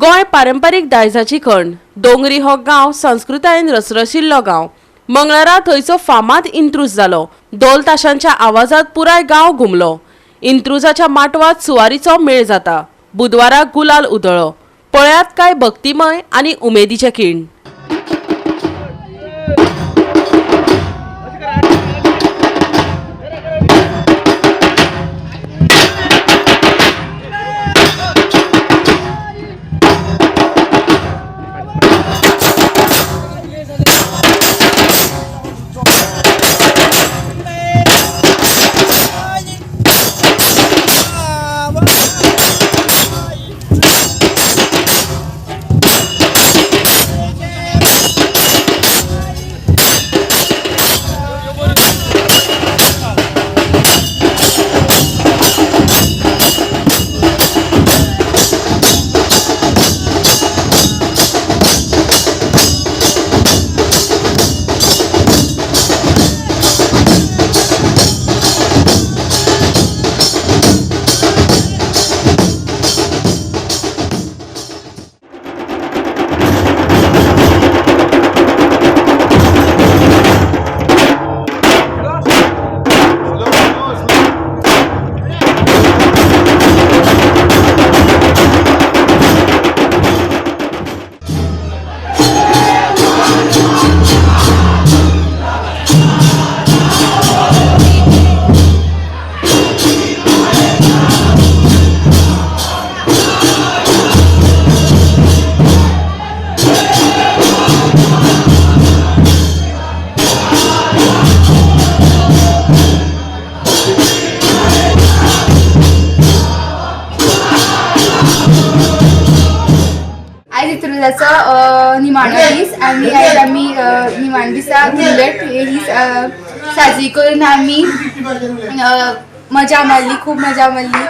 गोंय पारंपारीक दायजाची खण. दोंगरी हो गांव संस्कृतायेन रसरशिल्लो गांव. मंगळारा थंयचो फामाद इंत्रूज जालो. धोल ताशांच्या आवाजात पुराय गांव घुमलो. इंत्रुजाच्या माटवात सुवारीचो मेळ जाता. बुधवारा गुलाल उधळ्ळो. पळयात काय भक्तिमय आनी उमेदीचे खीण. आयज इंत्रुजाचो निमाणो दीस आनी आयज आमी निमाण्या दिसा धुल्लट ही साजरी करून आमी मजा मारली, खूब मजा मारली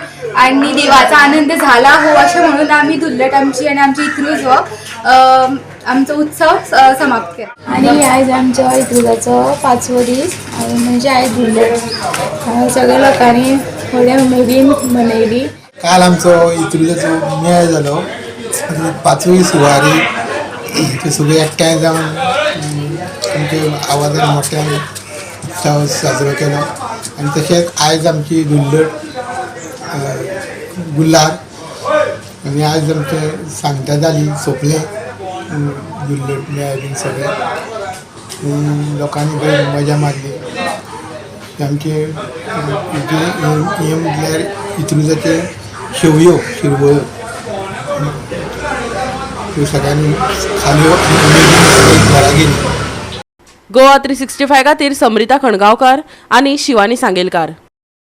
आनी देवाचो आनंद झाला हो अशें म्हणून आमी धुल्लट आमची आनी आमची इंत्रूज हो आमचो उत्सव समाप्त केला. आनी आयज आमच्या इंत्रुजाचो पांचवो दीस आनी म्हणजे आयज धुल्लट सगळ्या लोकांनी व्हडल्या उमेदीन मनयली. काल आमचो इंत्रुजाचो मेळ जालो. पांचवी सुवारी ते सगळे एकठांय जावन आमच्या आवाजान मोठ्यान उत्सव साजरो केलो. आनी तशेंच आयज आमची धुल्लट गुल्लार आनी आयज आमचें सांगता जाली, सोंपलें धुल्लट मेळ बीन सगळें. लोकांनी बरी मजा मारली. आमचे हें म्हटल्यार इंत्रुजाचे शेवयो, शिरवळ्यो त्यो सगळ्यांनी खाल्यो आनी उमेदीन सगळीं घरा गेलीं. गोवा 365 खातीर समरिता खणगांवकार आनी शिवानी सांगेलकार.